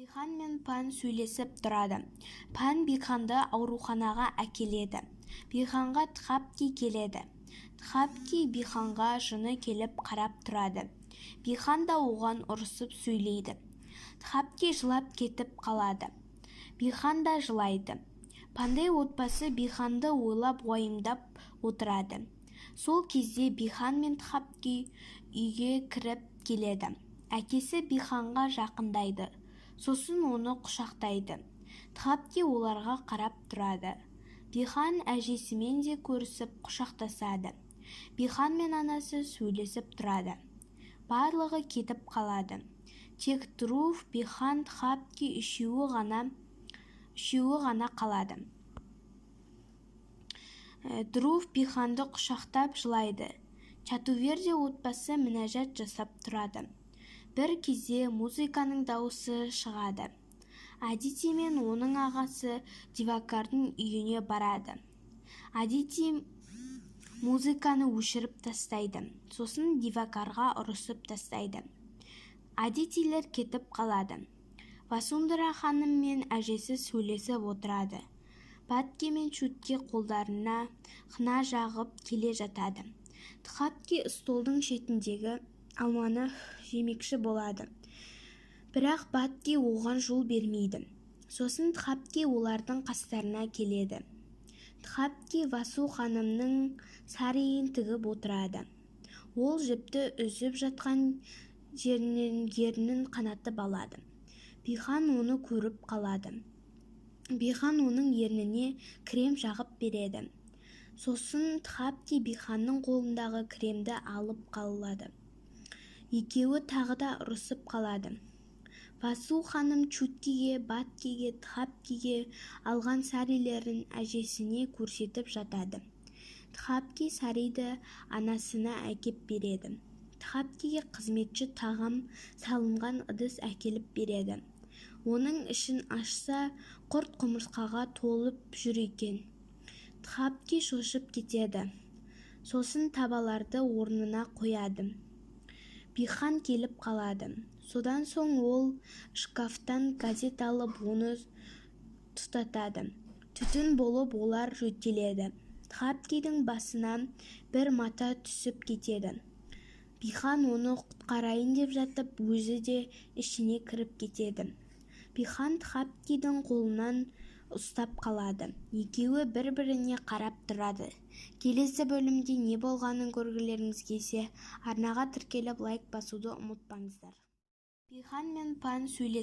Бихан мен Пан сөйлесіп тұрады. Пан Биханды ауруханаға әкеледі. Биханға Тхапки келеді. Тхапки Биханға жыны келіп қарап тұрады. Бихан да оған ұрысып сөйлейді. Тхапки жылап кетіп қалады. Бихан да жылайды. Пандей отбасы Биханды ойлап, уайымдап отырады. Сол кезде Бихан мен Тхапки үйге кіріп келеді. Әкесі Биханға жақындайды. Сосын оны құшақтайды. Тхапки оларға қарап тұрады. Бихан әжесімен де көрісіп, құшақтасады. Бихан мен анасы сөйлесіп тұрады. Барлығы кетіп қалады. Тек Друв, Бихан, Тхапки үшеуі ғана қалады. Друв Биханды құшақтап жылайды. Чатуверде отбасы мінәжат жасап тұрады. Бір кезде музыканың дауысы шығады. Адити мен оның ағасы Дивакардың үйіне барады. Адити музыканы өшіріп тастайды. Сосын Дивакарға ұрысып тастайды. Адитилер кетіп қалады. Васундара ханым мен әжесі сөйлесіп отырады. Батки мен Чутки қолдарына хна жағып келе жатады. Тхапки столдың шетіндегі алманы жемекші болады. Бірақ Батки оған жол бермейді. Сосын Тхапки олардың қастарына келеді. Тхапки Васу ханымның сариін тігіп отырады. Ол жіпті үзіп жатқан жерінен ернін қанатып алады. Бихан оны көріп қалады. Бихан оның ерніне крем жағып береді. Сосын Тхапки Биханның қолындағы кремді алып қалады. Екеуі тағы да ұрысып қалады. Васу ханым Чуткиге, Баткиге, Тхапкиге алған сарилерін әжесіне көрсетіп жатады. Тхапки сариді анасына әкеп береді. Тхапкиге қызметші тағам салынған ыдыс әкеліп береді. Оның ішін ашса, құрт құмырсқаға толып жүр екен. Тхапки шошып кетеді. Сосын табаларды орнына қояды. Бихан келіп қалады. Содан соң ол шкафтан газет алып, оны тұтатады. Түтін болып, олар жөтеледі. Тхапкидің басына бір мата түсіп кетеді. Бихан оны құтқарайын деп жатып, өзі де ішіне кіріп кетеді. Бихан Тхапкидің қолынан ұстап қалады. Екеуі бір-біріне қарап тұрады. Келесі бөлімде не болғанын көргілеріңіз келсе, арнаға тіркеліп, лайк басуды ұмытпаңыздар. Бихан мен Пан сөйлесіп